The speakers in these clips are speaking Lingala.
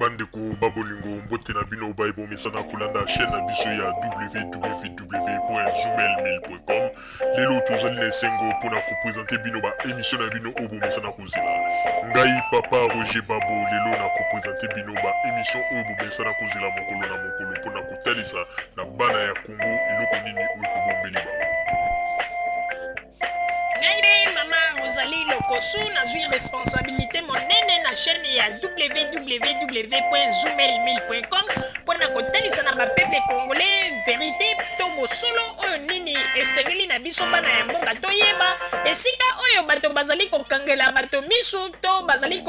Bandeko ba bolingo, mbote na bino baye bomesana kolanda chaîne na biso ya www.zoomail1000.com. Lelo tozali na esengo mpona kopresente bino ba émission na bino oyo bomesana kozela. Ngai papa Roger Babo lelo na kopresente bino ba émission oyo bomesana kozela mokolo na mokolo mpona kotalisa na bana ya Congo eloko nini oyo tobombeli bango. Ngai nde mama Rosalie Lokosu, nazwi responsabilité monene na chaîne ya www.zoomel1000.com mpo na kotalisa na bapeuple congolais verité to bosolo oyo nini esengeli na biso bana ya mboka toyeba esika oyo bato bazali kokangela bato misu to bazali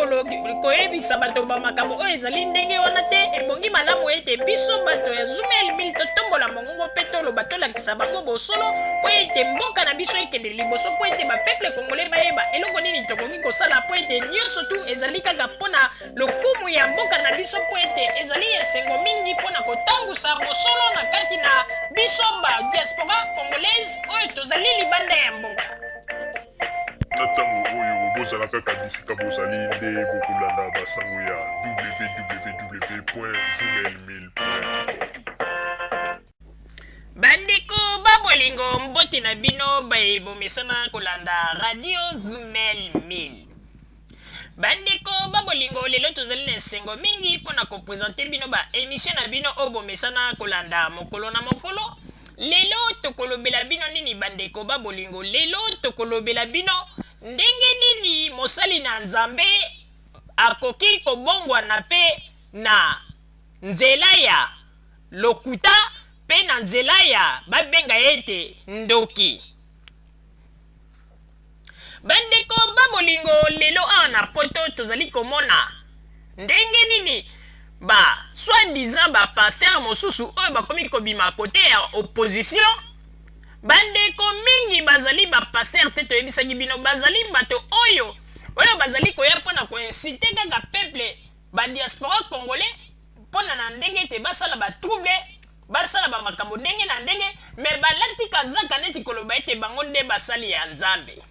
koyebisa bato ba makambo oyo ezali ndenge wana te. Ebongi malamu ete biso bato ya Zoomel 1000 totombola mongongo mpe toloba, tolakisa bango bosolo mpo ete mboka na biso ekende liboso, mpo ete bapeuple congolais bayeba eloko nini tokoki kosala, mpo ete nyonso tu ezali kaka mpo na lokumu ya mboka na biso, mpo ete ezali esengo mingi mpo na kotambusa bosolo na kati na biso ba diaspora congolaise oyo tozali libanda ya mboka. Na ntango oyo bozala kaka bisika bozali nde bokolanda basango ya www.zoomail1000.com. Bandeko ba bolingo, mbote na bino baye bomesana kolanda radio Zumel 1000. Bandeko ba bolingo, lelo tozali na esengo mingi mpo na kopresente bino ba emission na bino oyo bomesana kolanda mokolo na mokolo. Lelo tokolobela bino nini bandeko ba bolingo? Lelo tokolobela bino ndenge nini mosali na Nzambe akoki kobongwana mpe na nzela ya lokuta mpe na nzela ya babenga ye ete ndoki. Bandeko ba bolingo, lelo awa na poto tozali komona ndenge nini ba soit disant ba pasteur mosusu oyo bakomi kobima kote ya opposition. Bandeko mingi bazali ba pasteur te, toyebisaki bino bazali bato oyo oyo bazali koya mpo na koincite kaka peuple ba diaspora congolais mpo na na ndenge ete basala ba trouble, basala ba makambo ndenge na ndenge, me balati kazaka neti koloba ete bango nde basali ya Nzambe.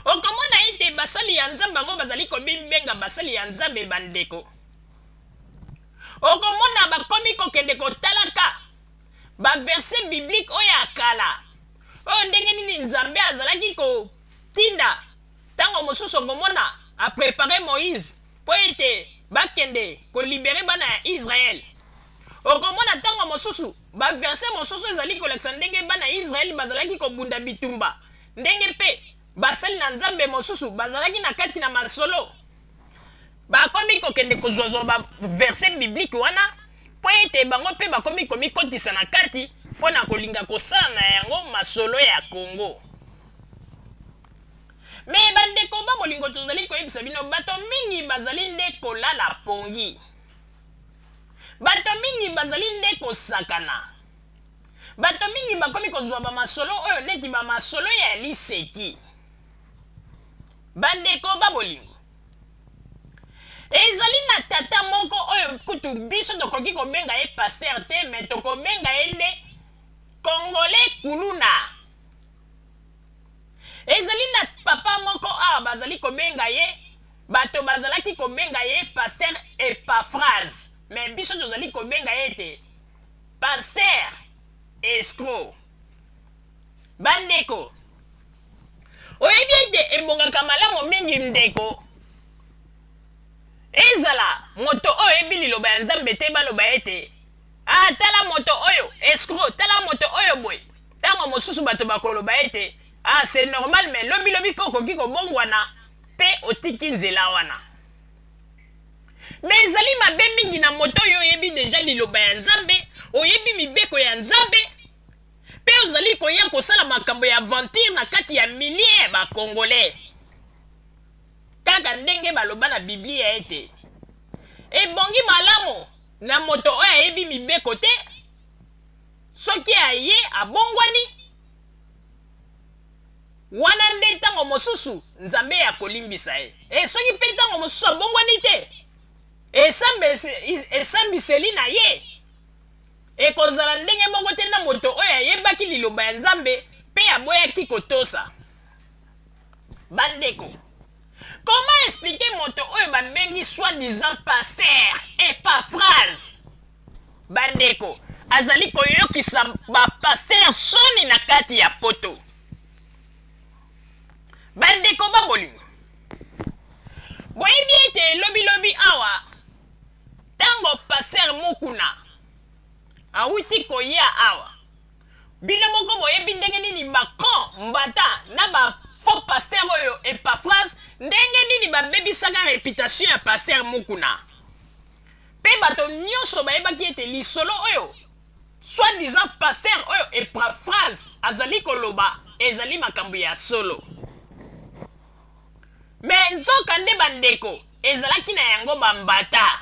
Okomona ete basali ya Nzambe yango bazali kobibenga basali ya Nzambe. Bandeko, okomona bakomi kokende kotalaka baverse biblique oyo ya kala, oyo ndenge nini Nzambe azalaki kotinda. Ntango mosusu okomona aprepare Moïse mpo ete bakende kolibere bana ya Israele. Okomona ntango mosusu baverse mosusu ezali kolakisa ndenge bana ya Israele bazalaki kobunda bitumba, ndenge mpe basali na Nzambe mosusu bazalaki na kati na masolo. Bakomi kokende kozwazwa baverse biblique wana mpo ete bango mpe bakomi komikotisa na kati mpo na kolinga kosala na yango masolo ya Congo. Me bandeko ba bolingo, tozali koyebisa bino, bato mingi bazali nde kolala pongi, bato mingi bazali nde kosakana, bato mingi bakomi kozwa bamasolo oyo neti bamasolo ya liseki. Bandeko ba bolingo, ezali na tata moko oyo kutu biso tokoki kobenga ye pasteur te, me tokobenga ye nde Congolais kuluna. Ezali na papa moko awa bazali kobenga ye, bato bazalaki kobenga ye pasteur Epaphrase, mais biso tozali kobenga ye ete pasteur escroc. Bandeko, oyebi ete ebongaka malamu mingi ndeko ezala moto oyo oyebi liloba ya Nzambe te, baloba ete ah, tala moto oyo escroc, tala moto oyo boye. Ntango mosusu bato bakoloba ete ah, c'est normal, mais lobi lobi mpe okoki kobongwana mpe otiki nzela wana. Me ezali mabe mingi na moto oyo oyebi deja liloba ya Nzambe, oyebi mibeko ya Nzambe, mpe ozali koya kosala makambo ya aventure na kati ya milie ya Bakongolais. Kaka ndenge baloba na Biblia ete ebongi malamu na moto oyo ayebi mibeko te, soki aye abongwani, wana nde ntango mosusu Nzambe akolimbisa ye. E soki mpe ntango mosusu abongwani te, esambiseli na ye ekozala ndenge moko te na moto oyo ayebaki liloba ya Nzambe mpe aboyaki kotosa. Bandeko, Comment expliquer moto oyo babengi soi-disant pasteur Epaphrase? Bandeko, azali koyokisa ba pasteur soni na kati ya poto. Bandeko ba bolingo, boyebi ete lobi lobi awa tango pasteur Mukuna awuti koya awa, bino moko boyebi ndenge nini ba con mbata na ba faux pasteur oyo Epaphrase ndenge nini babebisaka reputation ya pasteur Mukuna. Pe bato nionso bayebaki ete lisolo oyo soit disant pasteur oyo Epaphrase azali koloba ezali makambo ya solo. Mais nzoka nde ba ndeko ezalaki na yango ba mbata.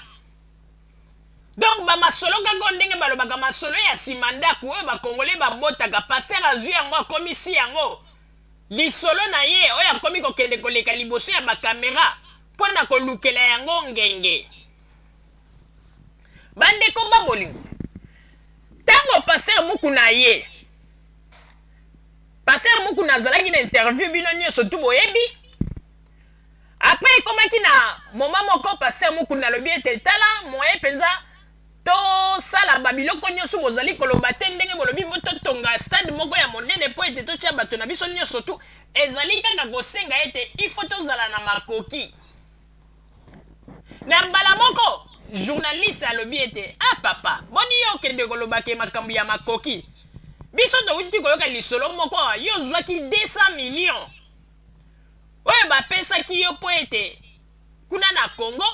Donc ba masolo kaka oyo ndenge balobaka masolo ya sima ndaku oyo ba congolais babotaka, pasteur azui yango akomisi yango lisolo na ye oyo akomi kokende koleka liboso ya ba camera mpo na kolukela yango ngenge. Bandeko ba bolingo, tango pasteur Mukuna aye, pasteur Mukuna azalaki na interview bino nionso tout boyebi. Après ekomaki na moment moko pasteur Mukuna alobi ete tala moyen penza tosala ba biloko nionso bozali koloba te ndenge bolobi bo totonga stade moko ya monene mpo ete totia bato na biso nionso tout ezali kaka kosenga ete il faut tozala na makoki. Na mbala moko journaliste alobi ete ah papa boni yo okende koloba ke makambo ya makoki biso towuti koyoka lisolo moko awa yo ozwaki 200 millions oyo bapesaki yo mpo ete kuna na Congo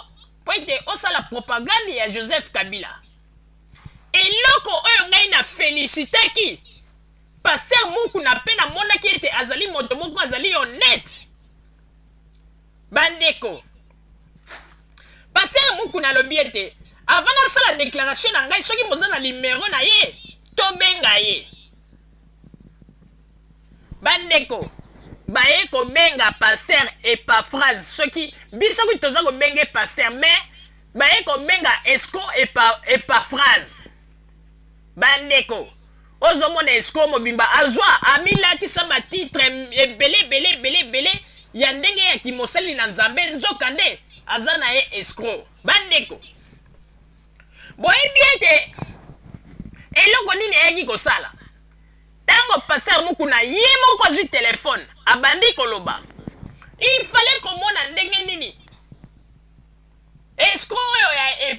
mpo ete osala propagande ya Joseph Kabila. Eloko oyo ngai na felicitaki Pasteur Mukuna mpe namonaki ete azali moto moko azali honnête. Bandeko, Pasteur Mukuna alobi ete avant nasala declaration na ngai soki boza na numero na ye tobenga ye. Bandeko baye kobenga pasteur Epaphrase soki biso kutu toza kobenge pasteur mais baye kobenga escroc epa, Epaphrase. Bandeko ozomona escroc mobimba azwa amilatisa ba titre ebele ebele ebele ebele ya ndenge ya kimosali na Nzambe, nzoka nde aza na ye escroc. Bandeko boyebi ete eloko nini ayaki kosala? Tango pasteur Mukuna ye moko azui telephone abandi koloba il fallait komona ndenge nini escroc oyo ya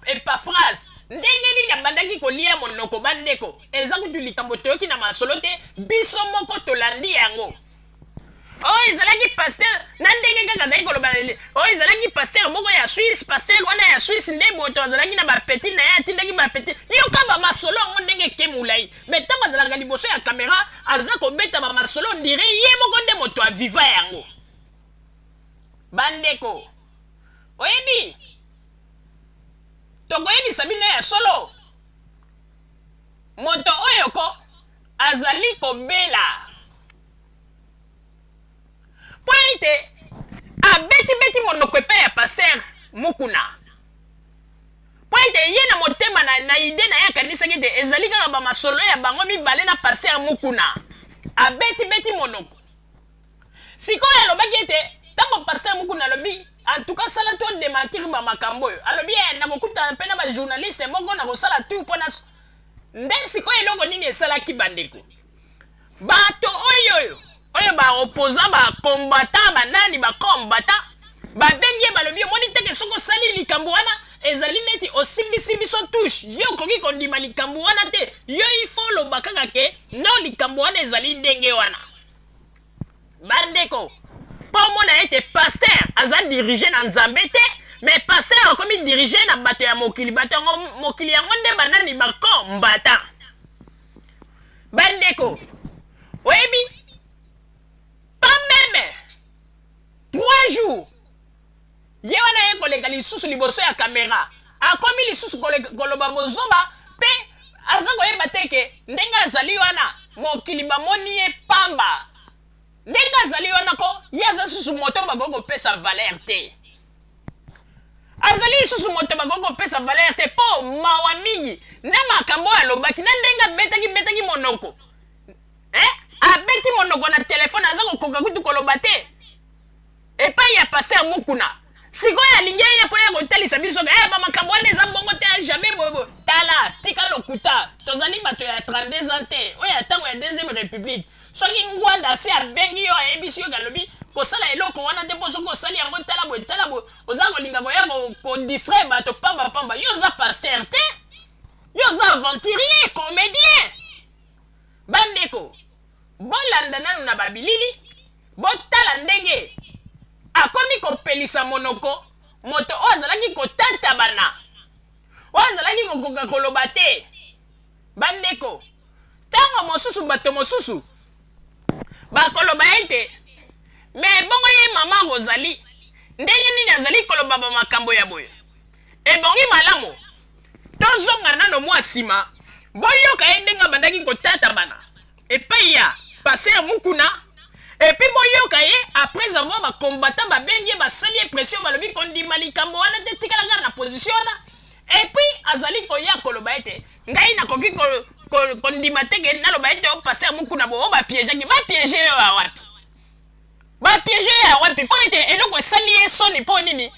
Epaphrase ndenge nini abandaki kolia monoko. Bandeko eza kutu likambo toyoki na masolo te, biso moko tolandi yango. Oyo ezalaki pasteur na ndenge kaka azalaki koloba, oyo ezalaki pasteur moko ya Suisse, pasteur wana ya Suisse nde moto azalaki na ba petit na ye, atindaki ba petit. Yoka ba masolo yango ndenge eke molai, mais ntango azalaka liboso ya camera aza kobeta ba masolo on dirait ye moko nde moto aviva yango. Bandeko, oyebi tokoyebisa bino ya solo, moto oyo ko azali kobela mpo ete abetibeti monoko epai ya pasteur Mukuna, mpo ete ye na motema na, na ide na ye akanisaki ete ezali kaka bamasolo ya bango mibale na pasteur Mukuna. Abetibeti monoko. Sikoyo alobaki ete ntango pasteur Mukuna alobi en tout cas sala to dementir ba makambo oyo, alobi eh, nakokutana mpe na ba journaliste moko nakosala tout mpo na nde. Sikoyo eloko nini esalaki bandeko? Bato oyo oyo oyo ba opposant ba combattant ba nani ba combattant babengi ye balobi omoni teke soki osali likambo wana ezali neti osimbisi biso touche, yo okoki kondima likambo wana te, yo il faut oloba kaka ke non likambo wana ezali ndenge wana. Bandeko, mpo omona ete pasteur aza dirige na Nzambe te, mais pasteur akomi dirige na bato ya mokili. Bato yango mokili yango nde banani? Ba combattant. Bandeko, oyebi pas meme 3 jours ye wana ye koleka lisusu liboso ya kamera, akomi lisusu koloba bozoba mpe aza koyeba te ke ndenge azali wana mokili bamoni ye pamba. Ndenge azali wana ko ye aza lisusu moto bakoki kopesa valeur te, azali lisusu moto bakoki kopesa valeur te mpo mawa mingi na makambo oyo alobaki na ndenge abetaki betaki monoko, eh? Abeti monoko na telefone, aza kokoka kutu koloba te. Epai ya pasteur Mukuna. Sikoyo alingi aya mpo ya kotalisa biso ke eh, bamakambo wana eza bongo te jamais boye boye. Tala, tika lokuta. Tozali bato ya 32 ans te, oyo ya ntango ya deuxième république. Soki Ngwanda asi abengi yo ayebisi yo ke alobi kosala eloko wana te mpo soki osali yango tala boye tala boye, oza kolinga koya ko distraire bato pamba pamba. Yo oza pasteur te, yo oza aventurier, comédien. Bandeko, bolanda nanu na babilili, botala ndenge akomi kopelisa monoko moto oyo azalaki kotatabana, oyo azalaki kokoka koloba te. Bandeko, ntango mosusu bato mosusu bakoloba ete me bongo ye mama Rosalie ndenge nini azali koloba bamakambo ya boye? Ebongi malamu tozonga nano mwa nsima, boyoka ye ndenge abandaki kotatabana epai ya pasteur Mukuna, et puis boyoka ye après avoir bacombattant babengi ye, basali ye pression, balobi kondima likambo wana te, tikala kaka na position wana. Et puis azali koya koloba ete ngai nakoki kondima te ke naloba ete o pasteur Mukuna bo oyo bapiégeaki. Bapiéger yo ya wapi? Bapiéger yo ya wapi? Mpo ete eloko esali ye soni mpo nini?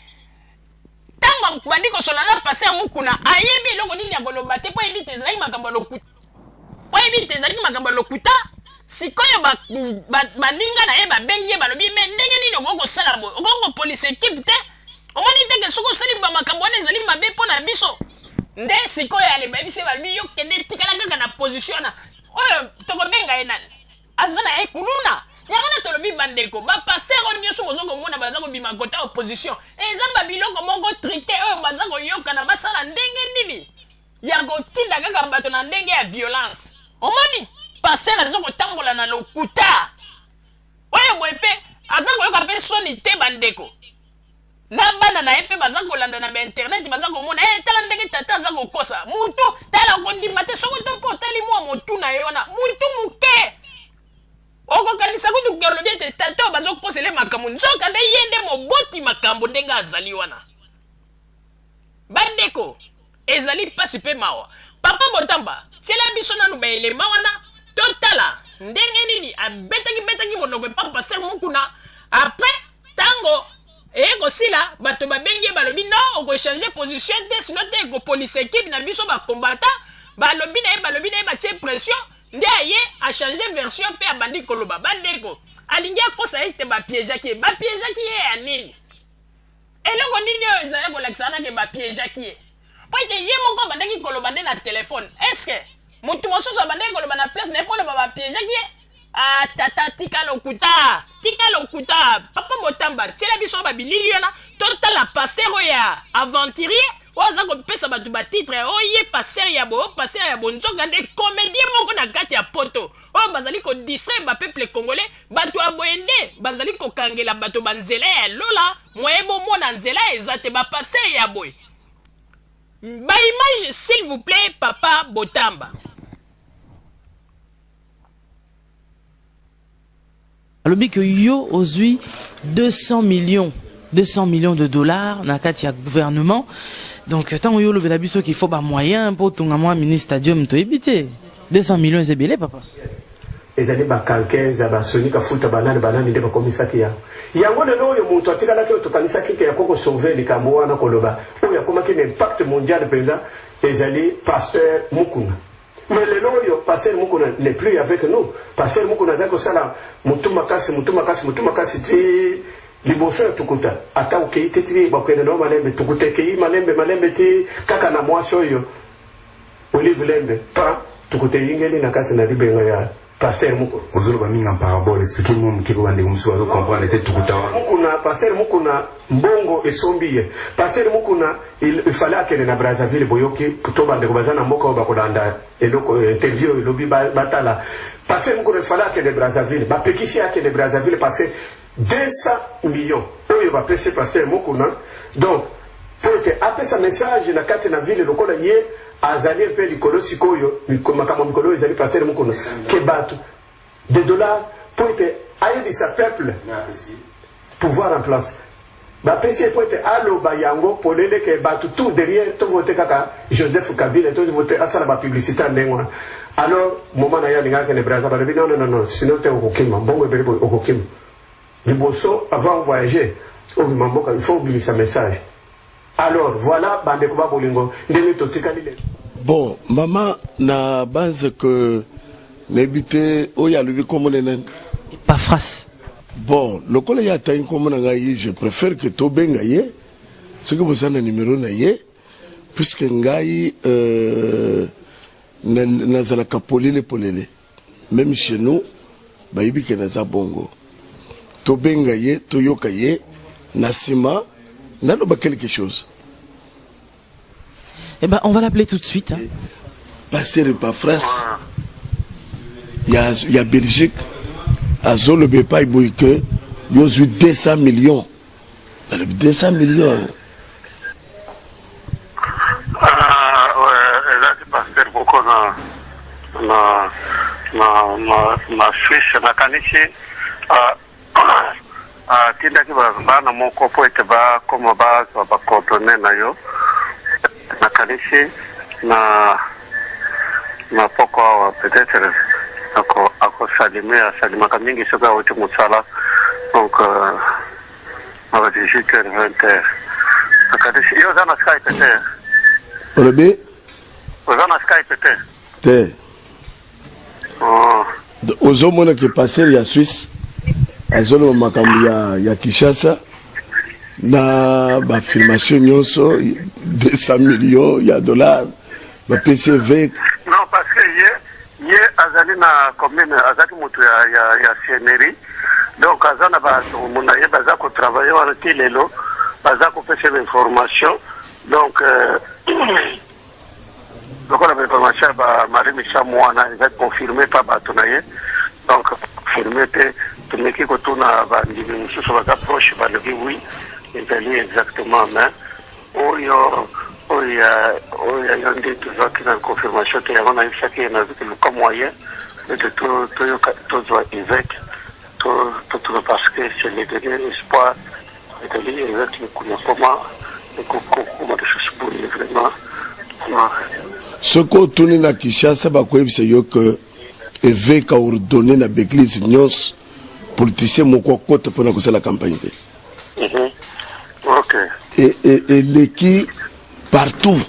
Ntango abandi kosola na pasteur Mukuna, ayebi eloko nini ya koloba te, mpo ayebi te ezalaki makambo ya lokuta, mpo ayebi te ezalaki makambo ya lokuta. Sikoyo baninga na ye babengi ye, balobi me ndenge nini okoki kosala boye? Okoki kopolisa équipe te? Omoni te ke soki osali bamakambo wana ezali mabe mpo na biso? Nde sikoyo ale bayebisi ye, balobi yo kende, tikala kaka na position wana. Oyo tokobenga ye nani? Aza na ye kuluna. Yango wana tolobi, bandeko bapasteur oyo nyonso boza komona baza kobima kota opposition, eza babiloko moko truqué oyo baza koyokana basala ndenge nini ya kotinda kaka bato na ndenge ya violence. Omoni pasteur aza kotambola na lokuta oyo boye, mpe aza koyoka mpe soni te. Bandeko, na bana na ye mpe baza kolanda na bainternet, baza komona e, tala ndenge tata aza kokosa mutu. Tala, okondima te soki to mpo otali mwa motu na ye wana, mutu moke, okokanisa kutu olobi ete tata oyo bazokosele makambo, nzoka nde ye nde moboti makambo ndenge azali wana. Bandeko, ezali mpasi mpe mawa. Papa Botamba, tiela biso nanu baelema wana, totala ndenge nini abetaki betaki monoko epa pasteur Mukuna. Après, ntango eye kosila, bato babengi ye, balobi non, okochanger position te, sinon te ekopolisa équipe na biso bacombattant. Balobi na ye, balobi na ye, batie pression, nde aye achanger version mpe abandi koloba. Bandeko, alingi akosa ete bapiégeaki ye. Bapiégeaki ye ya nini? Eloko nini oyo ezali kolakisa wana ke bapiégeaki ye? Mpo ete ye moko abandaki koloba nde na telefone. Est-ce motu mosusu abandaki koloba na place na ye mpo oloba bapiégeaki ye? Ah, tata, tika lokuta, tika lokuta. Papa Botamba, tiela biso babilili wana, totala pasteur oyo ya aventurier oyo aza kopesa bato batitre oyo ye pasteur ya boye, pasteur ya bonzoka nde comédien moko na kati ya poto oyo bazali kodistraire bapeuple congolais. Bato ya boye nde bazali kokangela bato banzela ya lola, moye bomona nzela eza te. Bapasteur ya boye. Baimage, s'il vous plaît, papa Botamba. Alobi ke yo ozwi 200 millions, 200 millions de dollars na kati ya gouvernement. Donc ntango yo olobela biso qu'il faut bamoyen mpo otonga mwa mini stadium, toyebi te. 200 millions eza ebele, papa. Ezali bakankenza, basoni kafuta, banani banani nde bakomisaki yango. Yango lelo oyo moto atikalaki oyo tokanisaki ke yako kosauver likambo wana, koloba oyo akomaki na impact mondial mpenza, ezali pasteur Mukuna. Mais lelo oyo pasteur Mukuna n'est plus avec nous. Pasteur Mukuna azali kosala motu makasi, motu makasi, motu makasi ti liboso ya tukuta. Ata okei te, ti bakokende na yo malembe. Tukuta ekei malembe malembe ti kaka na mwasi oyo Olive Lembe pa tukuta eyingeli na kati na libenga ya pasteur Mukuna. Ozoloba mingi en parabole, explique mwa moke po bandeko mosusu bazocomprendre te tukuta wana. Mukuna, pasteur Mukuna, mbongo esombi ye. Pasteur Mukuna, il fallait akende na Brazzaville. Boyoki to bandeko baza na mboka oyo bakolanda eloko interview oyo elobi batala. Pasteur Mukuna, il fallait akende Brazzaville, bapekisi ye akende Brazzaville parce que 200 millions oyo bapesi pasteur Mukuna, donc mpo ete apesa message na kati na ville lokola ye azali mpe likolo sikoyo, makambo mikolo oyo ezali pasteur Mukuna ke bato de dollars mpo ete ayebisa peuple pouvoir en place bapesi ye mpo ete aloba yango polele ke bato tout derrière tovote kaka Joseph Kabila, tovote, asala bapublicité ya ndenge wana. Alors moment na ye alingaka kende Braza, balobi non, non, non, sinon te okokima mbongo ebele boye, okokima. Liboso avant voyager obima mboka il faut obimisa message. Alors voilà bandeko ba bolingo ndenge totikali lelo. Bon mama na banze que nayebi te oyo alobi kombo na nani? Epaphras. Bon lokola ye atangi kombo na ngai je prefere que tobenga ye soki boza na numero na ye puisque ngai euh, nazalaka polele polele meme chez nous bayebi ke naza bongo tobenga ye toyoka ye na sima naloba quelque chose. Eh ben, on va l'appeler tout de suite. Hein. Pasteur Epaphras ya, ya Belgique azoloba epai boye ke yo ozwi 200 millions nalobi 200 millions. Ah, ezalaki pasteur moko na na na na, na Suisse nakanisi ah, atindaki bana moko mpo ete bakoma bazwa bacoordonne na yo nakanisi na na poko awa peut-être ako akosalime asalimaka mingi soki awuti mosala donc euh, na ba 18 heures 20 heures nakanisi yo oza na skype te olobi oza na skype te te Oh. Ozomona ke pasteur ya Suisse azoloba makambo ya, ya Kinshasa na baaffirmation nyonso 200 millions ya dollars bapesi évêque. Non, parce que ye ye azali na commune, azalaki moto ya, ya, ya CNRI, donc aza na bato na ye baza kotravaille wana ti lelo, baza kopesa ba information donc euh, Lokola ba information ya ba Marie Misamu wana eza confirme pa bato na ye, donc confirme te, tomeki kotuna ba ndimi mosusu baza proche, balobi oui ezali exactement, mais oyo oyo ya oyo ya yo nde tozwaki na confirmation te. Yango nayebisaki ye nazoki luka moyen ete toyoka tozwa évêque totuna parce que c'est le dernier espoir Ezali ezali kuna koma ekokoma lisusu boye vraiment. Soki otuni na Kinshasa bakoyebisa yo que evêque a ordonne na baeglise nyonso politicien moko akota mpona kosala campagne te. Eleki partout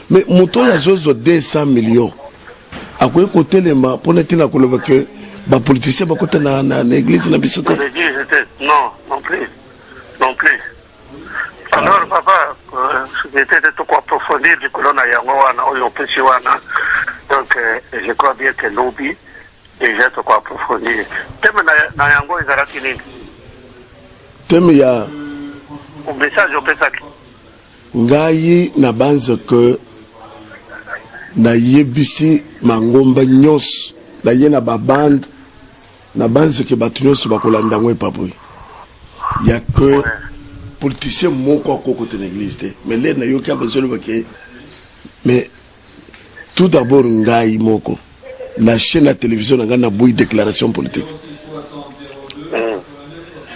mais moto oyo azozwa 200 millions akoki kotelema mpona ntina koloba ke bapoliticien bakota na, na, na eglise na biso te. Non, non plus, non plus. Alors ah. Papa, peut-être toko approfondir likolo na yango wana oyo opesi wana. Donc je crois bien que lobi déjà toko approfondir. Thème na, na yango ezalaki nini? Thème ya message opesaki. Ngai nabanza que nayebisi mangomba nyonso, naye na ba bande, nabanzi que bato nyonso bakolanda yango epaboye ya que politicien moko akokota na eglise te. Mais lere nayoki abazoloba ke mais tout d'abord ngai moko na chaîne ya télévision na ngai naboyi déclaration politique.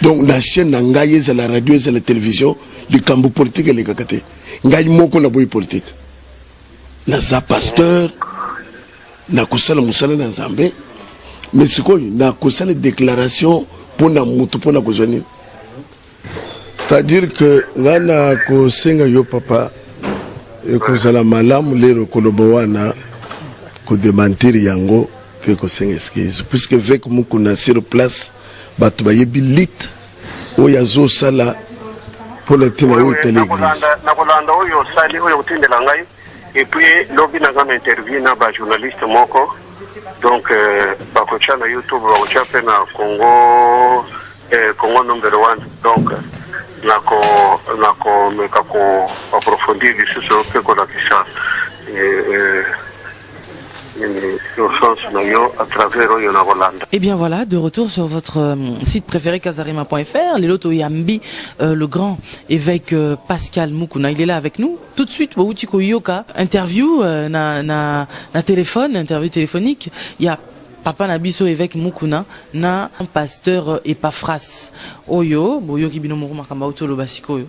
Donc na chaîne na ngai, ezala radio ezala télévision, likambo politique elekaka te. Ngai moko naboyi politique, naza pasteur, nakosala mosala na Nzambe, mais sikoyo nakosala déclaration mpona motu mpona kozwa nini? C'est-à-dire que ngai nakosenga yo papa, ekozala malamu lero koloba wana kodementir yango mpe kosenga excuse, puisque évêque Mukuna sur place bato bayebi lite oyo azosala mpona ntina oyo etali église. Nakolanda oyo osali, oyo otindela ngai, et puis lobi naza na interview na bajournaliste moko, donc bakotya na YouTube, bakotya mpe na Congo Congo number one. Donc nako nakomeka ko approfondir lisusu mpe kolakisa nini sens na yo à travers oyo nakolanda. Eh bien voilà, de retour sur votre site préféré casarhema.fr, lelo toyambi le grand évêque Pascal Mukuna, il est là avec nous. Tout de suite, bouti koyoka interview na, na, na téléphone, interview téléphonique, il y a papa na biso évêque Mukuna na pasteur Epaphras. Oyo, boyoki bino moko makambo auti sikoyo.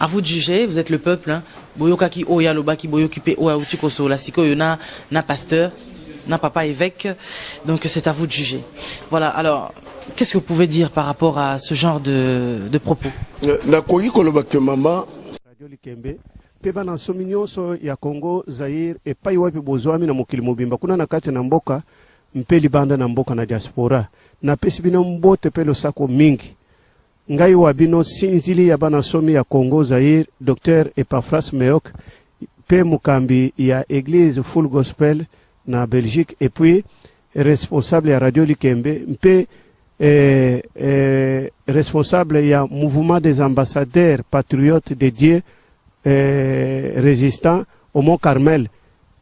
À vous de juger, vous êtes le peuple, hein. Boyokaki oyo alobaki, boyoki pe oyo auti kosola sikoyo na na pasteur, na papa évêque. Donc c'est à vous de juger. Voilà, alors Qu'est-ce que vous pouvez dire par rapport à ce genre de, de propos? Nakoki koloba ke mama Radio Likembe mpe bana nsomi nyonso ya Congo Zaire epai wapi bozwami na mokili mobimba, kuna na kati na mboka mpe libanda na mboka na diaspora, napesi bino mbote mpe losako mingi. Ngai wa bino sinzili ya bana nsomi ya Congo Zaire, Dr Epaphras Meok, mpe mokambi ya Eglise Full Gospel na Belgique, et puis responsable ya Radio Likembe mpe responsable ya Mouvement des ambassadeurs patriotes de Dieu résistant au Mont Carmel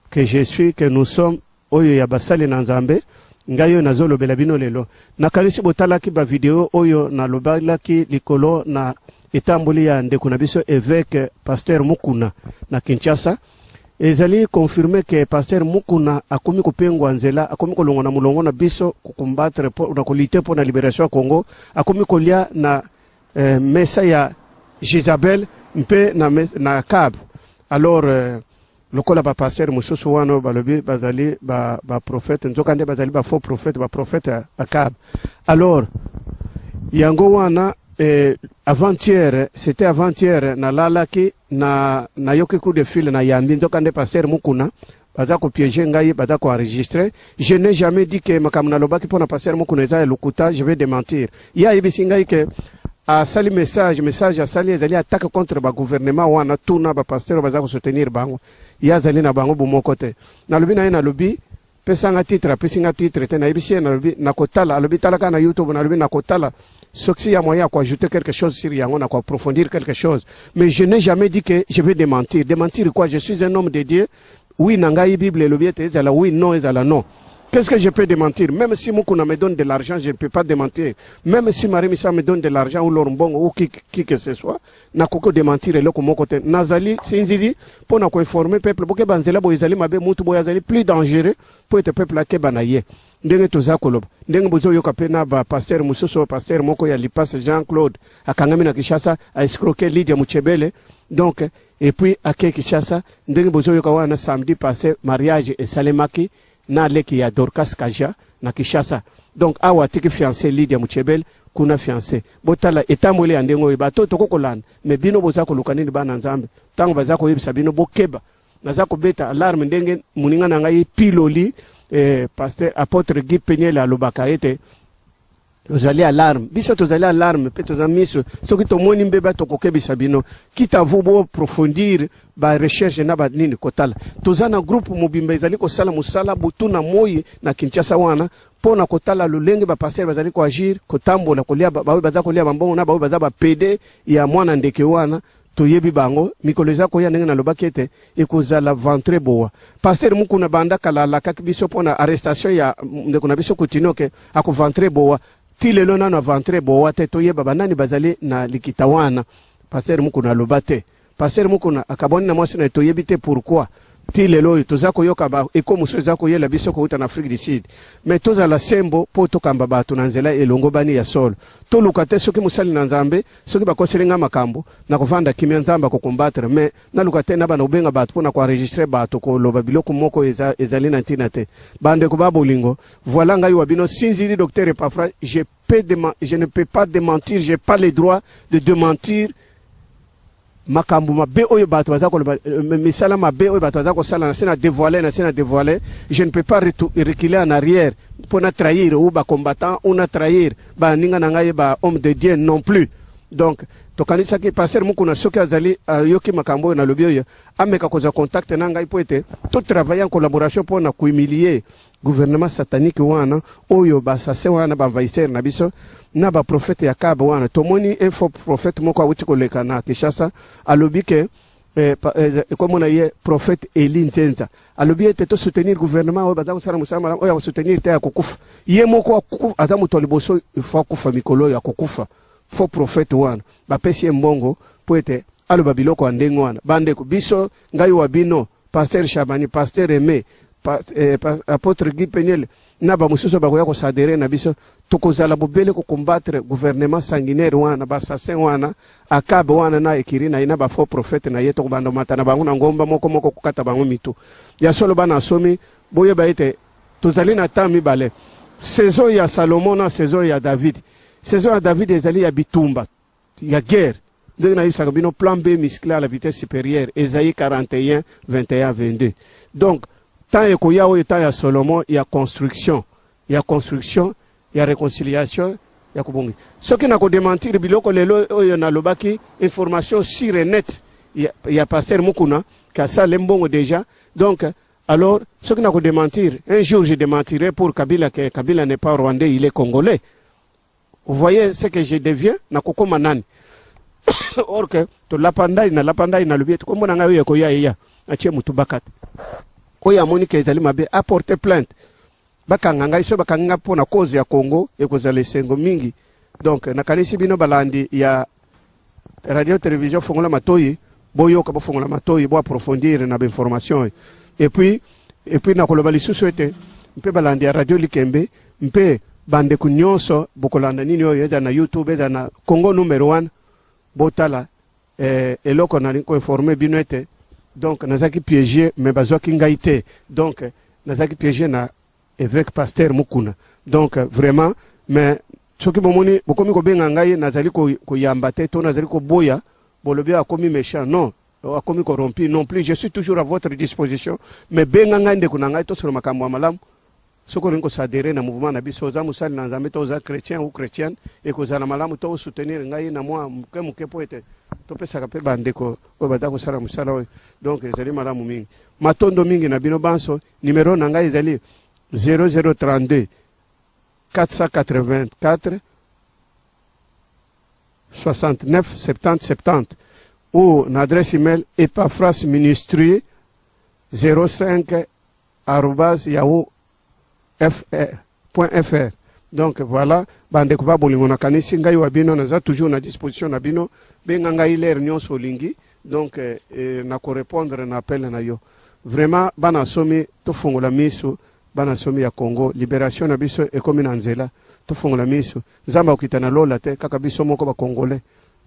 que je suis, que nous sommes, oyo ya basali na Nzambe. Ngai oyo nazolobela bino lelo, nakanisi botalaki bavideo oyo nalobelaki likolo na etamboli ya ndeko na biso évêque pasteur Mukuna na Kinshasa. Ezali confirmé ke pasteur Mukuna akomi kopengwa nzela, akomi kolongwa na molongo na biso kocombattre na kolutter mpo na libération ya Congo. Akomi kolia na mesa ya Jezabel mpe na Akab. Alors lokola bapasteur mosusu wana oyo balobi bazali baprophète, ba nzoka nde bazali bafaux prophète, baprophète ya Akab. Alors yango wana, avant-hier, c'était avant-hier, nalalaki na nayoki coup de fil na yambi, nzoka nde pasteur Mukuna baza kopiéger ngai, baza koenregistrer. Je n'ai jamais dit ke makambo nalobaki mpo na pasteur Mukuna eza ya lokuta. Je vais démentir. Ye ayebisi ngai ke asali message, message asali ezali attaque contre bagouvernement wana, tuna bapasteur baza kosoutenir bango, ye azali na bango bomoko te. Nalobi na ye, nalobi pesanga titre, apesi nga titre te. Nayebisi ye, nalobi nakotala, alobi tala kaka na YouTube. Nalobi nakotala, soki ya moyen ya koajouter quelque chose sur yango, na koapprofondir quelque chose. Mais je n'ai jamais dit que je vais démentir. Démentir quoi? Je suis un homme de Dieu. Oui na ngai, Bible elobi ete ezala oui, non ezala non. Qu'est-ce que je peux démentir? Même si Mukuna me donne de l'argent, je ne peux pas démentir. Même si Marie Missa me donne de l'argent ou Lor Mbongo ou qui que ce soit, nakoki démentir eloko moko te. Nazali sinzili mpo na koinformer peuple bokeba nzela boye ezali mabe, mutu boye azali plus dangereux, mpo ete peuple akeba na ye. Ndenge toza koloba, ndenge bozoyoka mpe na bapasteur mosusu, pasteur moko ya Lipase Jean Claude akangami na Kinshasa, aescroquer Lydia Muchebele. Donc et puis ake Kinshasa, ndenge bozoyoka wana, samedi passé mariage esalemaki na leki ya Dorcas Kaja na Kinshasa. Donc awa atiki fiancé Lydia Muchebele kuna, fiancé. Botala etamboli ya ndenge oyo, bato tokokolanda. Me bino boza koluka nini, bana Nzambe? Ntango baza koyebisa bino bokeba, naza kobeta alarme ndenge moninga na ngai Piloli, pasteur apôtre Guy Peniel alobaka ete tozali alarme. Biso tozali alarme mpe toza miso. Soki tomoni mbeba, tokokebisa bino. Kita vous boapprofondir barecherche na banini kotala. Toza na groupe mobimba ezali kosala mosala butu na moi na Kinshasa wana mpo na kotala lolenge bapasteur bazali koagir, kotambola, kolia, baoyo baza kolia bambongo na baoyo baza bapede ya mwana ndeke wana. Toyebi bango. Mikolo eza koya, ndenge nalobaki ete ekozala ventre bowa. Pasteur Mukuna banda kala alakaki biso mpo na arrestation ya ndeko na biso Kutino ke akoventre bowa. Ti lelo nano aventre bowa te. Toyeba banani bazali na likita wana. Pasteur Mukuna aloba te. Pasteur Mukuna akabwani na mwasi na ye, toyebi te pourquoi. Ti lelo oyo toza koyoka ba eko mosusu eza koyela biso kouta na Afrique du Sud. Me tozala sembo mpo tokamba bato na nzela elongo bani ya solo. Toluka te soki mosali na Nzambe, soki bakoseli nga makambo, nakovanda kimia, Nzambe akocombattre. Me naluka te na bana kobenga bato mpo na koenregistrer bato, koloba biloko moko ezali na ntina te. Bandeko ba bolingo, voilà, ngai wa bino sinzili docteur Epafra. Je ne peux pas démentir, j'ai pas le droit de démentir makambo mabe oyo bato baza koloba, misala mabe oyo bato baza kosala. Na se na dévoiler, na se na dévoiler, je ne peux pas reculer en arrière mpo na trahir ou bacombattant ou na trahir baninga na ngai ba homme de Dieu non plus. Donc tokanisaki pasteur Mukuna, soki azali ayoki makambo oyo nalobi oyo, ameka kozwa contact na ngai mpo ete totravailler en collaboration mpo na kohumilier gouvernement satanique wana oyo, basase wana, baenvahisseur na biso na baprophète ya Akab wana. Tomoni un faux prophète moko awuti koleka na Kinshasa, alobi ke ekomona ye prophète Eli Nzenza, alobi ete tosoutenir gouvernement oyo baza kosala mosala malamu, oyo akosoutenir te akokufa. Ye moko aza moto ya liboso ifo akufa mikolo oyo, akokufa. Faux prophète wana bapesi ye mbongo mpo ete aloba biloko ya ndenge wana. Bandeko, biso, ngai wa bino pasteur Shabani, pasteur Aimé, apôtre Guy Peniel na bamosusu bakoya koadhérer na biso, tokozala bobele kocombattre gouvernement sanguinaire wana, basassin wana, Akabe wana na ekiri na ye na bafaux prophète na ye. Tokobanda mata na bango na ngomba moko moko, kokata bango mitu ya solo. Bana asomi, boyeba ete tozali na temps mibale. Saison ya Salomon na saison ya David. Saison ya David ezali ya bitumba, ya guerre. Ndenge nayebisaka bino plan B musclé à la vitesse supérieure, Esaïe 41, 21, 22. Donc, temps ekoya oyo temps ya Solomon ya construction, ya construction, ya réconciliation, ya kobongisa. Soki nakodementir biloko lelo oyo nalobaki, information sûre et nette ya, ya pasteur Mukuna, kasale mbongo déjà. Donc, alors, soki nakodementir, un jour je démentirai pour Kabila que Kabila n'est pas rwandais, il est congolais. Vous voyez ce que je deviens, nakokoma nani? Or que tolapa ndai, nalapa ndai, nalobi ete kombo na ngai oyo ekoya eya, natie mutu bakata. Oyo amoni ke ezali mabe, aporte plainte. Bakanga ngai, soki bakangi ngai mpo na cause ya Congo, ekozala esengo mingi. Donc, nakanisi bino balandi ya radio télévision Fongola Matoyi, boyoka, bofongola matoyi, bo approfondir na bainformation oyo. Et puis nakoloba lisusu ete mpe balandi ya radio Likembe mpe bandeko nyonso bokolanda nini oyo eza na YouTube, eza na Congo numero 1, botala eloko nalingi koinforme bino ete donc nazalaki piégé, mais bazwaki ngai te. Donc nazalaki piégé na évêque pasteur Mukuna. Donc vraiment, mais soki bomoni bokomi kobenga ngai, nazali koyamba te to nazali koboya, bolobi akomi méchant, non, akomi corrompu non plus. Je suis toujours à votre disposition, mais benga ngai ndeko na ngai, tosolo makambo ya malamu. Soki olingi koadhérer na mouvement na biso, oza mosali na Nzambe to oza chrétien ou chrétienne, ekozala malamu to osoutenir ngai na mwa moke moke, mpo ete topesaka mpe bandeko oyo baza kosala mosala oyo. Donc ezali malamu mingi. Matondo mingi na bino banso. Numero na ngai ezali 0032 484 69 70 70 ou na adresse email epafrasministrie 05 arobase yahoo fr point fr. Donc voilà, bandeko ba bolingo, nakanisi ngai wa bino naza toujours na disposition na bino. Benga ngai l'heure nyonso olingi. Donc nakorépondre na appel na yo. Vraiment, bana somi, tofongola miso. Bana somi ya Congo, libération na biso ekomi na nzela. Tofongola miso. Nzambe akokita na lola te, kaka biso moko bacongolais,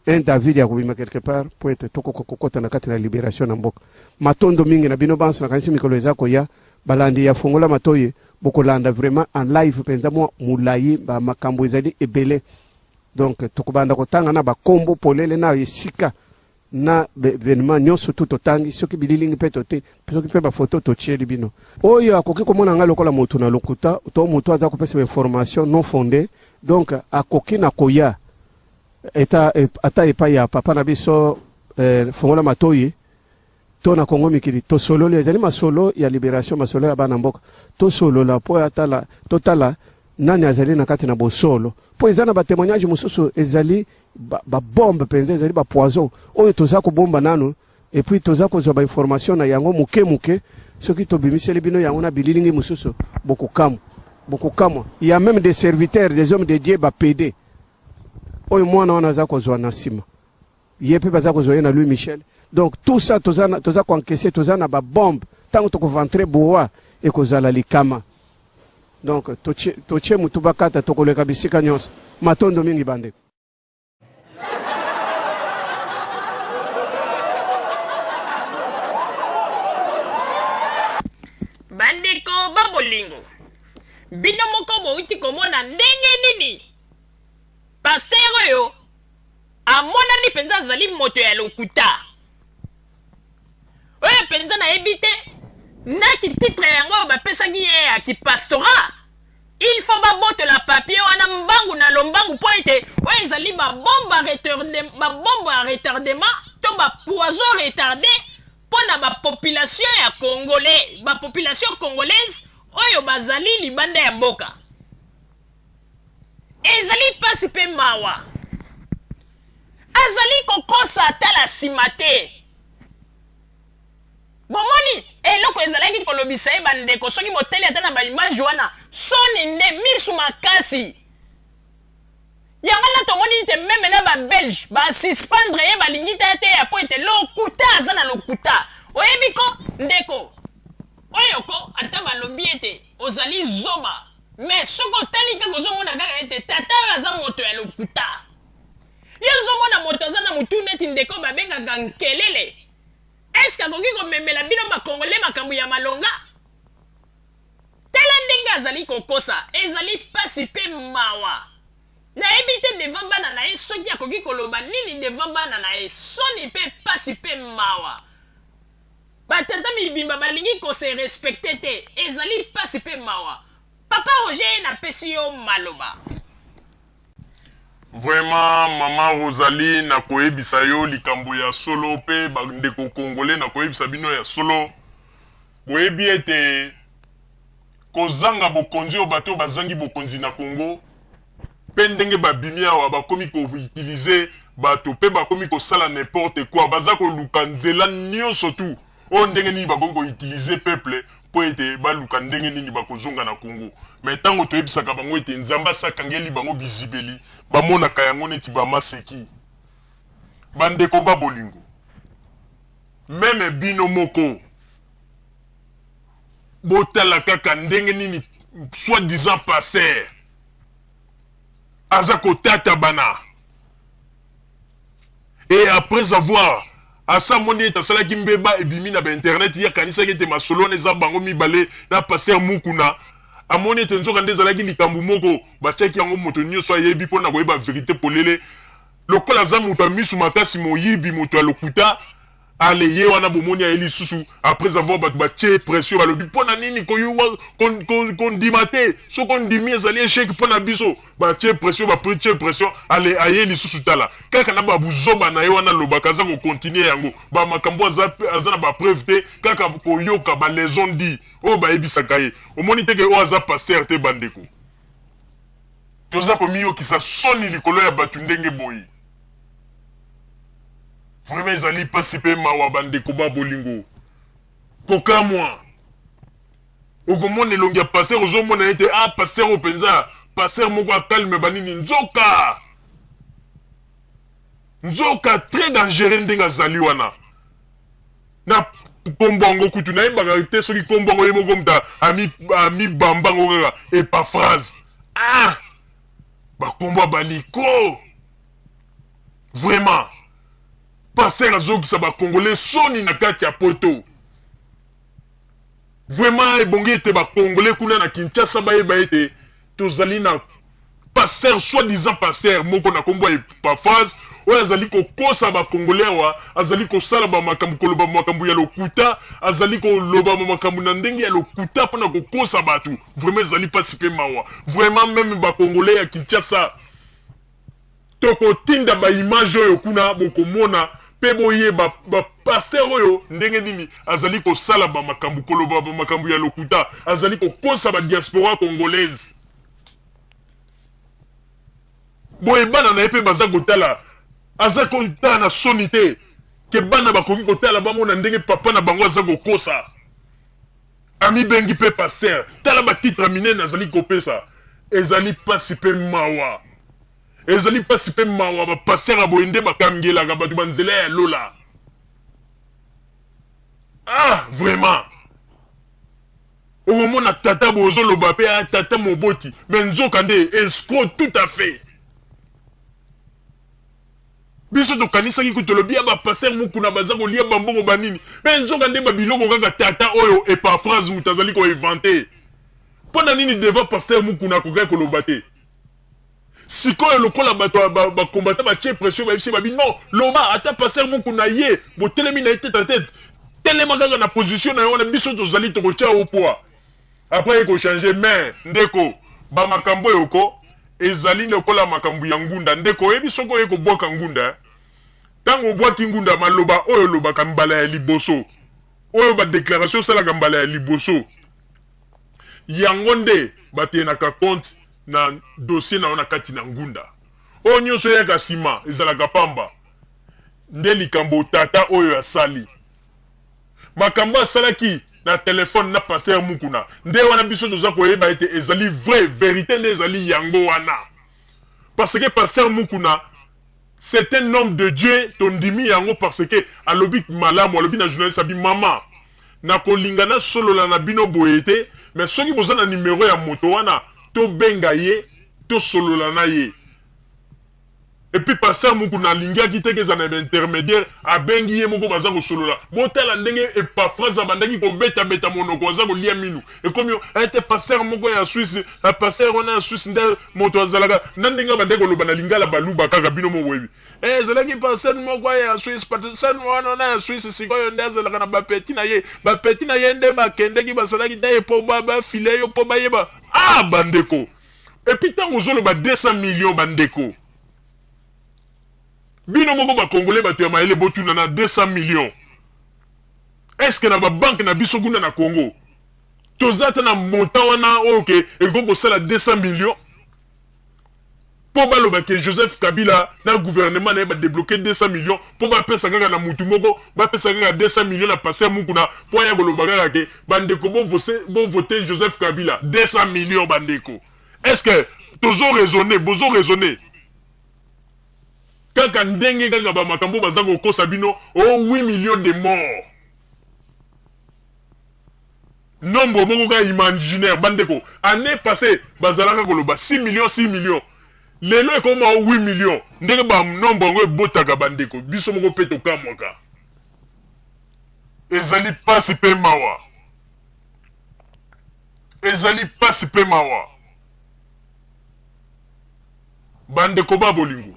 un David ya kobima quelque part po ete tokoka kokɔta na kati na libération na mboka. Matondo mingi na bino banso. Nakanisi mikolo eza koya, balandi ya Fongola Matoyi bokolanda vraiment en live mpenza mwa molai. Bamakambo ezali ebele, donc tokobanda kotanga na bakombo polele na esika na événement nyonso tu totangi. Soki bililingi mpe tote, soki mpe bafoto totieli bino, oyo akoki komona ngai lokola motu na lokuta to motu aza kopesa bainformation non fondée, donc akoki na koya eta ata epai ya papa na biso Fongola Matoyi to na Kongo Mikili, tosololi. Ezali masolo ya libération, masolo ya bana mboka. Tosolola mpo atala, totala nani azali na kati na bosolo, mpo eza na batémoignage mosusu ezali babombe ba mpenza, ezali bapoison oyo toza kobomba nanu. Et puis toza kozwa bainformation na yango moke moke. Soki tobimiseli bino yango na bililingi mosusu, bokokamwa, bokokamwa. Il y a même des serviteurs, des hommes de Dieu bapd oyo mwana wana aza kozwa na nsima ye mpe baza kozwa ye na Louis Michel. Donc tout ça toza, toza koencaisser, toza na babombe. Ntango tokoventre boa, ekozala likama. Donc totie mutu bakata, tokoleka bisika nyonso. Matondo mingi, bandeko. Bandeko babolingo, bino moko bouti komona ndenge nini pasteur oyo amonani mpenza azali moto ya lokuta. Oyo mpenza nayebi te naki titre yango oyo bapesaki ye ya kipastorat. Il faut babotola papier wana mbangu na lombangu, mpo ete oyo ezali babombe ya retardement to bapoison retardé mpo na bapopulation ya congolais, bapopulation congolaise oyo bazali libanda ya mboka. Ezali mpasi mpe mawa. Azali kokosa atala nsima te. Bomoni eloko ezalaki kolobisa ye. Bandeko, soki boteli ata na baimage wana, soni nde misu makasi. Yango na tomoni ete même na babelge basuspendre ye, balingi te te ya po ete lokuta, aza na lokuta. Oyebi ko ndeko oyo ko ata balobi ete ozali zoba, mais soki otali kaka, ozomona kaka ete tata oyo aza moto ya lokuta. Ye ozomona moto aza na motu neti ndeko babengaka nkelele, eske akoki komemela bino bakongole makambo ya malonga? Tala ndenge. azali kokosa. Ezali pasi pe mawa. Nayebi te devant bana na ye soki akoki koloba nini devant bana na ye. Soni pe pasi pe mawa. Ba tata mibimba balingi ko se respecter te. Ezali pasi pe mawa. Papa Roger napesi yo maloba. Vraiment maman Rosalie nakoyebisa yo likambo ya solo pe ba ndeko congolais nakoyebisa bino ya solo boyebi ete kozanga bokonzi oyo bato oyo bazangi bokonzi na Congo pe ndenge babimi awa bakomi ko utiliser bato pe bakomi kosala n'importe quoi baza koluka nzela nionso tout oyo ndenge nini bakoki ko utiliser peuple mpo ete baluka ndenge nini bakozonga na Congo. Mais tango toyebisaka bango ete Nzambe asi akangeli bango bizibeli, bamonaka yango neti ba maseki. Ba ndeko ba bolingo, meme bino moko botala kaka ndenge nini soit disant pasteur aza kotatabana. Et après avoir asa amoni ete asalaki mbeba ebimi na ba internet, ye akanisaki ete masolo wana eza bango mibale na pasteur Mukuna. Amoni ete nzoka nde ezalaki likambo moko batiaki yango moto nyonso ayebi mpo na koyeba verite polele. Lokola aza moto ya misu makasi, moyibi, moto ya lokuta, ale ye wana bomoni aye lisusu après avoir bato batie pression, balobi mpo na nini kondima te, soki ondimi ezali echec mpo na biso. Batie pression, batie pression, ale aye lisusu. Tala kaka na babuzoba na ye wana alobaka, aza kocontinue yango bamakambo aza, aza na bapreuve te, kaka koyoka balaison di oyo bayebisaka ye. Omoni te ke oyo aza pasteur te? Bandeko, toza komiyokisa soni likolo ya bato ndenge boye. Vraiment ezali pasi pe mawa bandeko ba bolingo. Kokamwa. Okomona elongi ya pasteur, ozomona ete ah, pasteur oyo penza pasteur moko akalme banini, nzoka nzoka très dangereux ndenge azali wana na kombo yango. Kutu nayebaka te soki kombo yango ye moko moto amibamba yango kaka Epaphrase. Ah, bakombo ya baliko. Vraiment pasteur azokisa bacongolais soni na kati ya poto. Vraiment ebongi ete bacongolais kuna na Kinshasa bayeba ete tozali na pasteur, soi-disant pasteur moko na kombo ya Epaphrase, oyo azali kokosa bacongolais awa, azali kosala bamakambo, koloba makambo ya lokuta, azali koloba makambo na ndenge ya lokuta mpona kokosa bato. Vraiment ezali mpasi mpe mawa. Vraiment meme bacongolais ya Kinshasa, tokotinda ba image oyo kuna, bokomona mpe boyeba ba pasteur oyo ndenge nini azali kosala ba makambo, koloba ba makambo ya lokuta, azali kokosa ba diaspora congolaise. Boye bana na ye mpe baza kotala, aza kotala na soni te ke bana bakoki kotala bamona ndenge papa na bango aza kokosa. Amibengi mpe pasteur, tala ba titre minene azali kopesa. Ezali pasi mpe mawa, ezali pasi mpe mawa. Ba pasteur ya boye nde bakangelaka bato ba nzela ya lola. Ah vraiment, okomona tata boye ozoloba mpe ah, tata moboti, mais nzoka nde escroc tout à fait. Biso tokanisaki kutu tolobi ya ba pasteur Mukuna baza kolia bambongo banini, mais nzoka nde babiloko kaka tata oyo Epaphrase moto azali koinvente. Mpo na nini devant pasteur Mukuna akokaki koloba te? Sikoyo lokola bato bakombata batie pression, bayebisi babi non, loba ata pasteur Mukuna ye botelemi na ye tete à tete, telema kaka na position na yo wana, biso tozali tokotia yo poids. Après ekochange. Mais ndeko, bamakambo oyo ko ezali lokola makambo ya ngunda. Ndeko, oyebi soki oye kobwaka ngunda, ntango obwaki ngunda, maloba oyo olobaka mbala ya liboso, oyo badéclaration osalaka mbala ya liboso, yango nde batenaka compte na dossier na yo na kati na ngunda. Oyo nyonso eyaka nsima ezalaka pamba. Nde likambo tata oyo asali, makambo asalaki na telefone na pasteur Mukuna, nde wana biso toza koyeba ete ezali vrai vérité nde ezali yango wana, parce que pasteur Mukuna, c'est un homme de Dieu, tondimi yango, parce que alobi malamu, alobi na journaliste abi: mama, nakolinga nasolola na bino boye te, mais soki boza na numero ya moto wana, tobenga ye, tosolola na ye. Et puis pasteur Mukuna alingaki te kezala na ba intermediaire, abengi ye moko baza kosolola. Botala ndenge Epaphrase abandaki kobeta beta monoko aza kolia minu. Ekomi ete eh, pasteur moko ya Suisse, eh, pasteur wana ya Suisse nde moto azalaka na ndenge abandaki koloba na lingala baluba kaka bino moko boyebi. Eh, ezalaki pasteur moko ya Suisse, pasteur wana wana ya Suisse sikoyo nde azalaka na ba petit na ye. Ba petit na ye nde bakendeki basalaki te po ba ba file yo po bayeba. Ah bandeko. Et puis tango ozoloba 200 millions bandeko. Bino moko ba congolais bato ya mayele botuna na 200 millions. Est-ce que na ba banque na biso kuna na Congo toza ata na montant wana oyo ke ekoki kosala 200 millions mpo baloba ke Joseph Kabila na gouvernement na ye badebloke 200 millions mpo bapesa kaka na mutu moko, bapesa kaka 200 millions na pasteur Mukuna mpo aya koloba kaka ke bandeko bovote Joseph Kabila 200 millions. Bandeko, est-ce que tozo raisonner? Bozo raisonner kaka ndenge kaka bamakambo baza kokosa bino o 8 millions de morts, nombre moko kaka imaginaire. Bandeko, année passée bazalaka koloba 6 millions, 6 millions, lelo ekoma o 8 millions. Ndenge banombre yango ebotaka, bandeko, biso moko mpe tokamwaka. Ezali pasi mpe mawa, ezali pasi mpe mawa. Bandeko ba bolingo,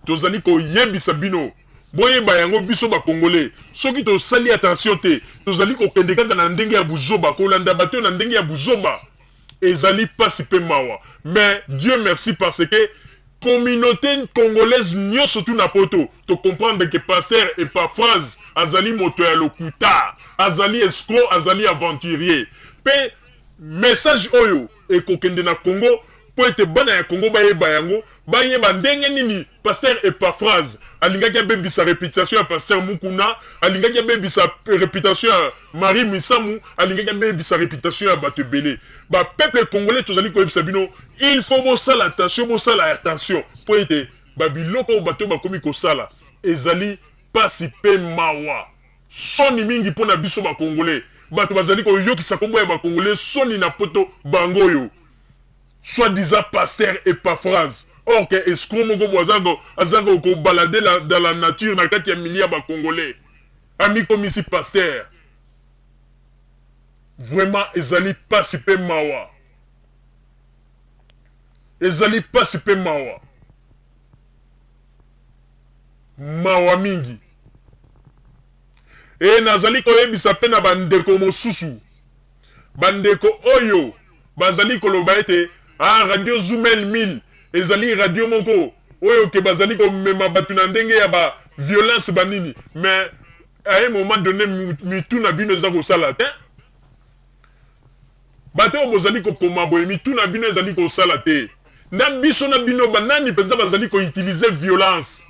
tozali koyebisa bino, boyeba yango, biso bakongole, soki tosali attention te, tozali kokende kaka na ndenge ya buzoba, kolanda bato na ndenge ya buzoba. Ezali pasi mpe mawa, mais Dieu merci, parce que communauté congolaise nyonso tu na poto tocomprendre que pasteur Epaphrase azali moto ya lokuta, azali escroc, azali aventurier. Mpe message oyo ekokende na Congo mpo ete bana ya Congo bayeba yango, bayeba ndenge nini pasteur Epaphrase alingaki abebisa réputation ya pasteur Mukuna, alingaki abebisa réputation ya Marie Misamu, alingaki abebisa réputation ya bato ebele. Bapeuple congolais, tozali koyebisa bino, il faut bosala attention, bosala attention mpo ete babiloko oyo bato bakomi kosala ezali pasi mpe mawa, soni mingi mpo na biso bakongolais. Bato bazali koyokisa nkombo ya bakongolais soni na poto, bango oyo soi-disant pasteur Epaphrase, or que escroc moko bo aza kobalader dans la nature na kati ya milieu ya bakongolais, amikomisi pasteur. Vraiment ezali pasi mpe mawa, ezali pasi mpe mawa, mawa mingi. E nazali koyebisa mpe na bandeko mosusu, bandeko oyo bazali koloba ete ah, radio Zumel 1000 ezali radio moko oyo ke bazali komema bato na ndenge ya ba violence banini, mais à un moment donné mitu na bino eza kosala te. Bato oyo bozali kokoma boye, mitu na bino ezali kosala te. Na biso na bino, banani mpenza bazali koutiliser violence?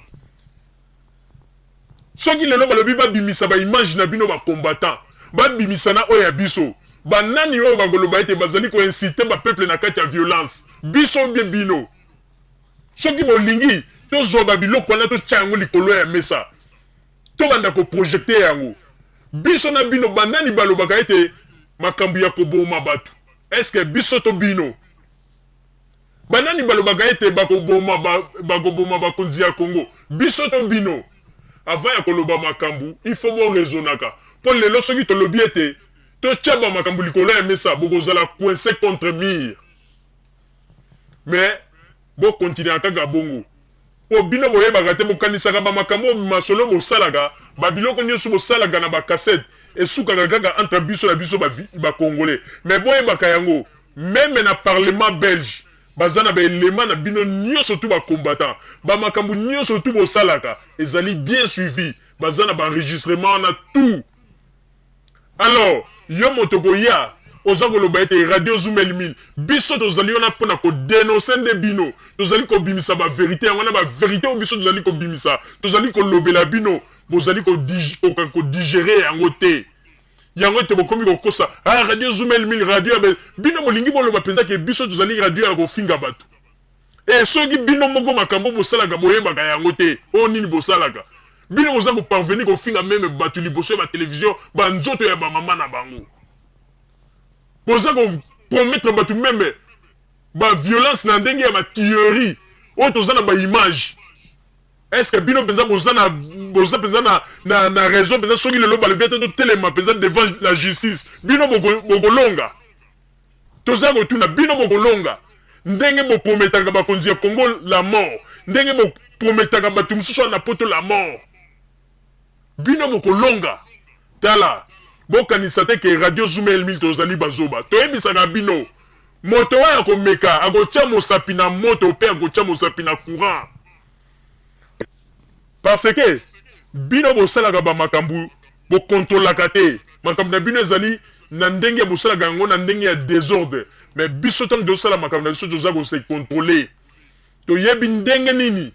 Soki lelo balobi babimisa baimage na bino bacombattant, babimisa na oyo ya biso, banani oyo bakoloba ete bazali koinciter bapeuple na kati ya violence? Biso bie bino? Soki bolingi tozwa babiloko wana, totya yango likolo ya mesa, tobanda koprojeter yango. Biso na bino, banani balobaka ete makambo ya koboma bato? Eske biso to bino? Banani balobaka ete bakoboma bakoboma bakonzi ya Congo? Biso to bino? Avant ya koloba makambo, il faut boraisonnaka, mpo lelo soki tolobi ete totya bamakambo likolo ya mesa, bokozala coincé contre mur. Mais bokontinua kaka bongo, mpo bino boyebaka te, bokanisaka bamakambo masolo bosalaka, babiloko nyonso bosalaka na bacassette esukaka kaka entre biso na biso bacongolais. Mais boyebaka yango, même na parlement belge baza na baelema na bino nyonso tu bacombattant. Bamakambo nyonso tu bosalaka ezali bien suivi, baza na baenregistrement wana tout. Alors yo moto koya oza koloba ete radio Zumel 1000, biso tozali wana mpona kodénoncer nde bino. Tozali kobimisa bavérité yango wana, bavérité oyo biso tozali kobimisa, tozali kolobela bino, bozali kodigérer yango te. Yango ete bokomi kokosa: ah, radio Zumel 1000, radio ya bino. Bolingi boloba mpenza ke biso tozali radio ya kofinga bato. E soki bino moko makambo bosalaka boyebaka yango te, oyo nini bosalaka? Bino boza koparvenir kofinga même bato liboso ya batelevizio, banzoto ya bamama na bango. Boza kopromettre bato même baviolence na ndenge ya batuerie oyo toza na baimage. Est ce que bino penza boza na boza penza na na, na raison penza soki lelo balobi ete totelema penza devant la justice bino bokolonga toza kotuna bino bokolonga ndenge boprometaka bakonzi ya Congo la mort ndenge boprometaka bato mosusu wana na poto la mort bino bokolonga tala bokanisa te ke radio Zuma El Mil tozali bazoba toyebisaka bino moto oyo akomeka akotia mosapi na moto mpe akotia mosapi na courant Parce que bino bosalaka ba makambu bo controlaka te makambu na bino ezali na ndenge ya bosalaka yango na ndenge ya desordre mais biso tango tozosala makambu na biso toza ko se controler toyebi ndenge nini